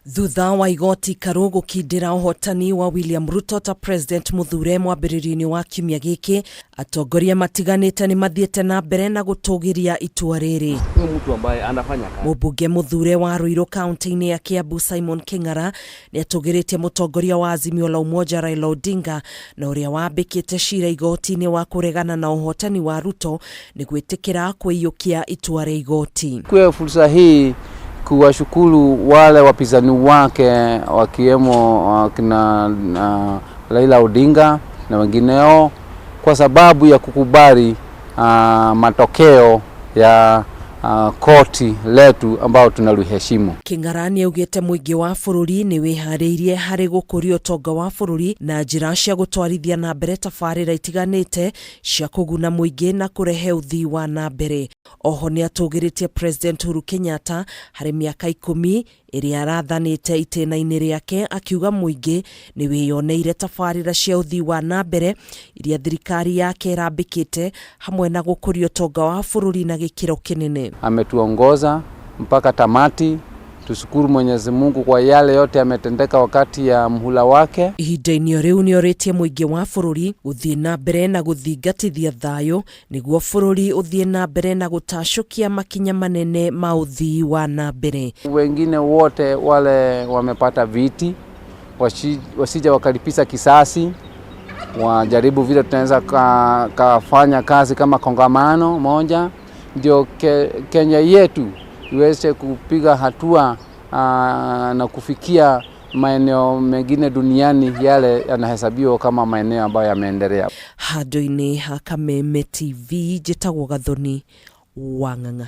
Thutha wa igoti Karũ gũkindĩra ũhotani wa William Ruto ta President mũthure mwambĩrĩrio-inĩ wa kiumia gĩkĩ, atongoria matiganĩte nĩ mathiĩte na mbere na gũtũgĩria itua rĩrĩ. Huyu mtu ambaye anafanya kazi. Mũmbunge mũthure wa Ruiru kaunti-inĩ ya Kiambu Simon Kĩng'ara nĩ atũgĩrĩtie mũtongoria wa Azimio la Umoja Raila Odinga na ũrĩa wambĩkĩte cira igoti-inĩ wa kũregana na ũhotani wa Ruto nĩ gwĩtĩkĩra kwĩiyũkia itua rĩa igoti. Kwa fursa hii kuwashukuru wale wapinzani wake wakiwemo kina Raila Odinga na wengineo kwa sababu ya kukubali matokeo ya koti letu ambao tunaliheshimu. Kĩng'ara nĩaugĩte mũingĩ wa bũrũri nĩ wĩharĩirie harĩ gũkũria ũtonga wa bũrũri na njĩra cia gũtwarithia na mbere tabarĩra itiganĩte cia kũguna mũingĩ na kũrehe ũthii wa na mbere. Oho nĩatũgĩrĩtie President Uhuru Kenyatta harĩ mĩaka ikũmi ĩrĩa arathanĩte itĩna-inĩ rĩake akiuga mũingĩ nĩ wĩyoneire tabarĩra cia ũthii wa na mbere iria thirikari yake ĩrambĩkĩte hamwe na gũkũria ũtonga wa bũrũri na gĩkĩro kĩnene. Ametuongoza mpaka tamati. Tushukuru Mwenyezi Mungu kwa yale yote yametendeka wakati ya mhula wake. Ihinda-inĩ o rĩu nĩorĩtie mũingĩ wa bũrũri gũthiĩ na mbere na gũthingatithia thayũ nĩguo bũrũri ũthiĩ na mbere na gũtacũkia makinya manene ma ũthii wa na mbere. Wengine wote wale wamepata viti wasija wakalipiza kisasi, wajaribu vile tunaweza kafanya kazi kama kongamano moja, ndio Kenya yetu iweze kupiga hatua na kufikia maeneo mengine duniani yale yanahesabiwa kama maeneo ambayo yameendelea. Handũ-inĩ ha Kameme TV njĩtagwo Gathoni wa Ng'ang'a.